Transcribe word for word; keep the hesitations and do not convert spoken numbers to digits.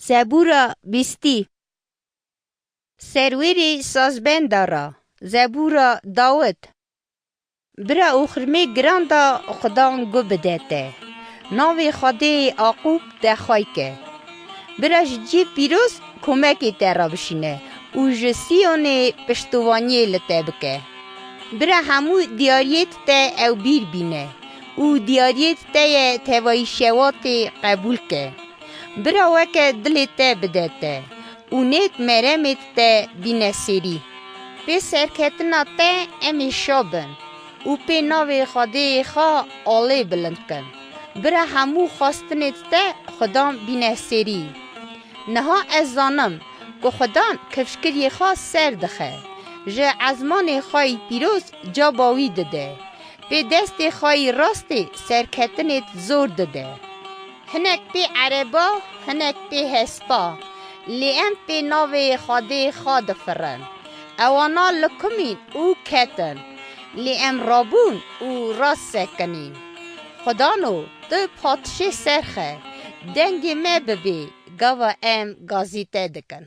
Zebûra bîstî. Serwêrê sazbenda ra, zebûra Dawid. Bira û xirmê giran da Xudan gu bide te. Navê Xwedê Aqûb te xway ke. Bira ji cî pîroz komekê te ra bişîne û ji Siyonê piştovaniyê li te bike. Bira hemû diyariyêt te ew bîr bîne û diyariyêt te ye tevayî şewatê qebûl ke. Bira weke dilê te bide te û nêt meremêt te bîne sêrî. Pê serketina te em ê şa bin û pê navê Xwedêyê xwe alê bilind kin. Bira hemû xwestinêt te Xudan bîne sêrî. Niha ez zanim ku Xudan kifşkiriyê xwe ser dixe. Ji ezmanê xwe yî pîroz caba wî dide. Pê destê xwe yî rastê serketinêt zor dide. Hinek pê ereba, hinek pê hespa, lê em pê navê Xwedê xwe difirin. Ewana likumîn û ketin, lê em rabûn û rast sekinîn. Xwedano, tu patişê serxe, dengê me bibê, gava em gazî te dikin.